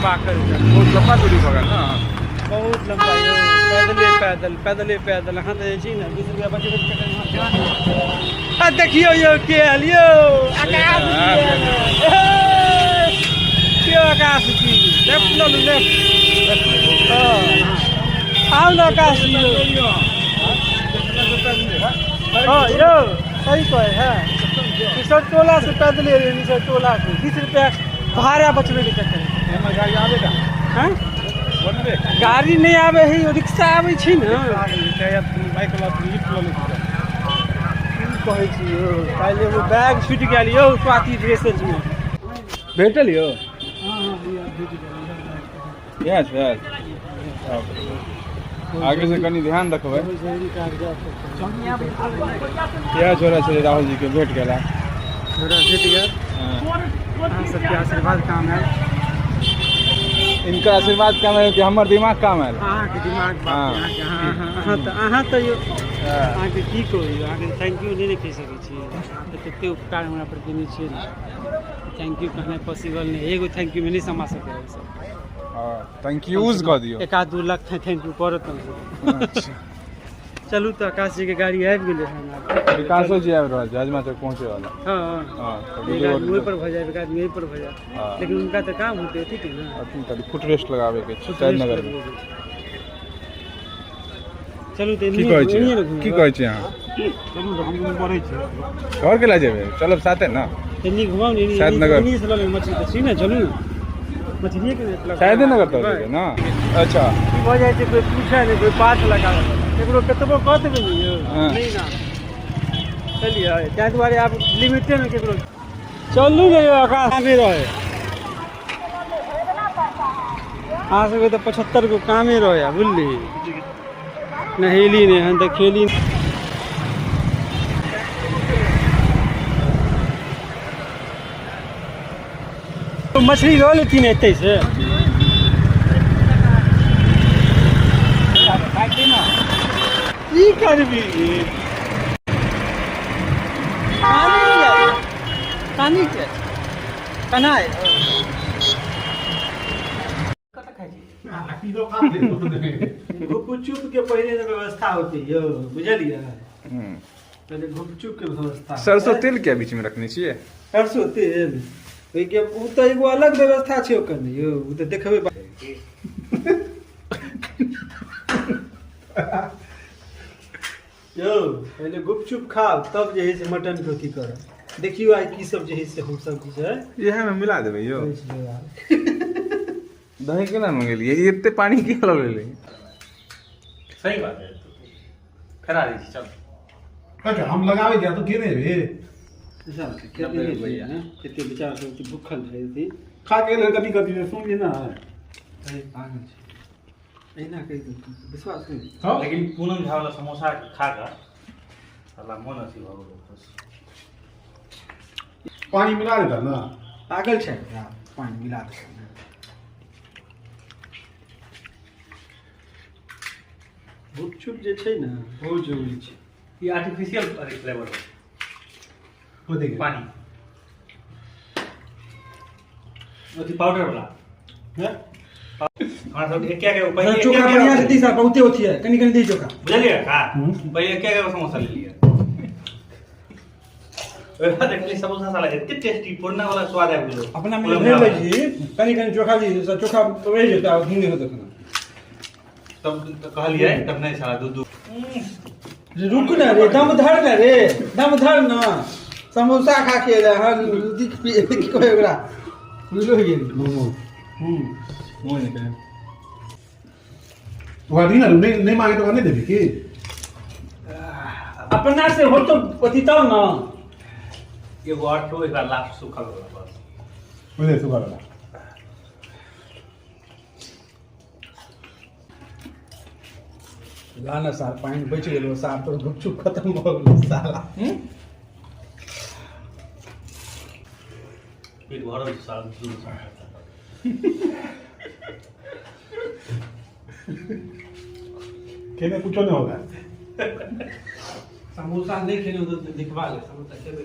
पाकल। बहुत लम्बा दूरी भऽ गेल ने। बहुत लम्बा यौ, पैदले पैदल पैदले पैदल। अहाँ तऽ जे छी ने 20 रुपया बचेबै। आ देखियौ यौ के आयल यौ, आकाश जी आयल। के आकाश जी? लेफ्ट लऽ लू, लेफ्ट। हँ, आउ ने आकाश जी यौ। हँ यौ, सही कहै है। मिसर टोला से पैदले एलियै, मिसर टोला से 20 रुपया भाड़ा बचबैके चक्कर। हमर गाड़ी आबे का हँ, बनबे। गाड़ी नहि आबै है, रिक्शा आबै छै ने। बाइक वाला लिफ्ट लऽ लै छै। की कहै छी यौ, काल्हि एगो बैग छुटि गेल यौ स्वाति ड्रेसेजमे। भेटल यौ? इएह छै। आगे से कनि ध्यान रखबै। इएह छोरा छलै राहुल जी के, भेट गेला। छोरा भेट गेल। अहाँ सबके आशीर्वाद काम आयल। इनका आशीर्वाद काम आयल कि हमर दिमाग काम आयल? अहाँके दिमाग बाप। हाँ। अहाँके, हाँ, हाँ, अहाँ तऽ यौ, अहाँके की कहू, अहाँके thank you नहि ने कहि सकै छी। एते उपकार हमरा पर केने छियै ने, thank you कहनाइ पॉसिबल नहि। एगो thank you मे नहि समा सकै है सब। Thank use कऽ दियौ। एक आध 2 लाख thank you करत हमसब। अच्छा। चलू तऽ, आकाश जी के गाड़ी आबि गेलै हन आब। विकासो जी आबि रहल छै, हजमा चौक पहुँचे वाला। हँ। तऽ एक आदमी ओहि पर भऽ जाए, एक आदमी एहि पर भऽ जाए। लेकिन हुनका तऽ काम होतै, ठीक है ने? अथी करी, फुट रेस्ट लगाबे के छै शायद नगर मे। चलू तऽ। की कहै छी? की कहै छी अहाँ? घर के लए जेबै? चलब साथे ने। एन्नी घुमाउ ने। शायद नगर। एन्नी से लऽ लेबै मछली तऽ छी ने। चलू ने, मछलिए के ने। शायदे नगर तऽ जेबै ने। अच्छा। की भऽ जाइ छै, कोइ पूछे नहि, कोइ पास लगाबै, ककरो कतबो कऽ देबै ने यौ। नहि ना चलियै, ताहि दुआरे आब लिमिटेमे केकरो। चलू ने यौ, आकाश कामे रहे। अहाँ सबके तऽ 75 गो कामे रहे, बुझली? नहेली नहि हन तऽ खेली। मछली लऽ लेथिन एतै से। की करबी? पानी किया? पानी किया? कना है? गुपचुप के पहिले ने व्यवस्था होती यौ, बुझलियै? पहिले गुपचुप के व्यवस्था। सरसों तेल के बीच में रखने छियै? सरसों तेल ओहिके ओ तऽ एगो अलग व्यवस्था छै ओकर ने यौ, ओ तऽ देखबै। यौ, पहिले गुपचुप खाउ, तब जे है से मटन के अथी करब। देखियौ आइ की सब जे है से हमसब जे छै इएह में मिला देबै यौ। करै छियै आब। दही केना मंगेलियै? ई एते पानी किया लऽ लेलै? सही बात है, फेरा दै छी, चल। अच्छा, हम लगाबै छियै, तू केने हेबी? अच्छा, कते नहि छै ने, कते बेचारा सब अथी भूखल रहै अथी। खा के एलै कथी कथी सुनली ना। अरे पागल छै, एहिना कहि देलकै, विश्वास नहि। हाँ। लेकिन पूनम झा वाला समोसा खा कऽ साला मन अथी भऽ गेल खुश। पानी मिला देता ना। पागल छै, पानि मिला दे। गुपचुप जे छै ने, बहुत जरूरी छै। ई आर्टिफिशियल फ्लेवर। होते के पानी अथी पाउडर वाला। हैं? हमरा सब एके एके पहिले एके चोखा एके बढ़िया से दी, बहुते अथी है, कनि कनि दी चोखा। बुझलियै का? पहिले एके एके समोसा लेलियै, ओहि बाद देखली समोसा साला एते टेस्टी, पुरना वाला स्वाद आबि गेलो। अपना में भरि लै छी, कनि कनि चोखा दी, चोखा रहि जेतै आ हिंदी होतै खाना। तब तऽ कहलियै तब नहि साला दू दू। रुक ना रे, दम धर ना रे, दम धर ना। समोसा खा के एलै हन, दिख पी की कहै ओकरा, बुझलो गेल। मोमो। मुँह निकले। ओकरा दी ना, नहीं नहीं मांगे तो ओकरा नहीं देबी की? अपना से हो तो अथी तब ना। एगो और खेबो, एक बार लास्ट सुखल वाला बस। बुझले, सुबह वाला। ला ना सार, पानि बचि गेलो सार, तोर गुपचुप खतम भऽ गेलो साला। पेट भरल छै साला दूध से। खेने कुछो नहीं होगा। समोसा नहि खेने तो दिखवा ले, समोसा खेबे।